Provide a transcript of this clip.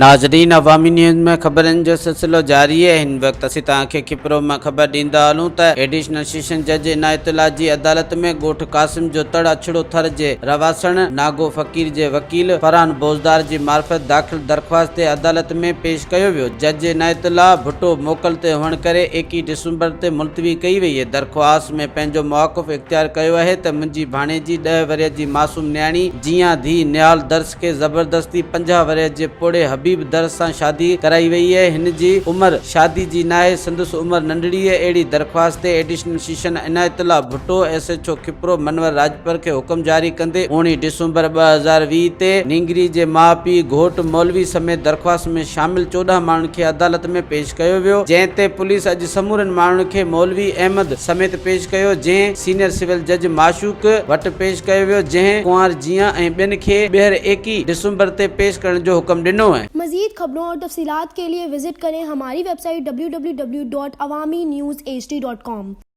ناظرين عوامي نيوز ۾ خبرن جو سلسلو جاري آهي هن وقت اسين توهان کي کپرو مان خبر ڏيندا هلون ته ايڊيشنل سيشن جج عنايت الله جي عدالت ۾ ڳوٺ قاسم جو تڙ اڇڙو ٿر جي رهواسڻ ناگو فقير جي وڪيل فرحان بوزدار جي معرفت داخل درخواست تي عدالت ۾ پيش ڪيو ويو جج عنايت الله ڀٽو موڪل تي هئڻ ڪري ايڪيهه ڊسمبر تي ملتوي ڪئي وئي درخواست ۾ پنهنجو مواقف اختيار ڪيو آهي ته منهنجي ڀاڻيجي ڏهه ورهيه جي معصوم نياڻي جيان ڌيء نهال درس کي زبردستي 50 ورهيه جي پوڙهي حبيب درس سان شادي ڪرائي وئي اهي، هن جي عمر شادي جي ناهي، سندس عمر ننڍڙي اهي، اهڙي درخواست تي additional session Inayatullah Bhutto S H O Khipro Munawar Rajpar کي حڪم جاري ڪندي اوڻيهه ڊسمبر 2020 تي نينگري جي ماء پيء گهوٽ مولوي سميت درخواست ۾ شامل 14 ماڻهن کي عدالت ۾ پيش ڪيو ويو، جنهن تي پوليس اڄ سمورن ماڻهن کي مولوي احمد سميت پيش ڪيو، جنهن سينيئر سول جج معشوق وٽ پيش ڪيو ويو، جنهن ڪنوار جيان ۽ ٻين کي ٻيهر ايڪيهه ڊسمبر تي پيش ڪرڻ جو حڪم ڏنو. مزيد خبرون اور تفصيلات کے لئے وزٽ ڪرين ھماري web site www.awamiNewsHD.com.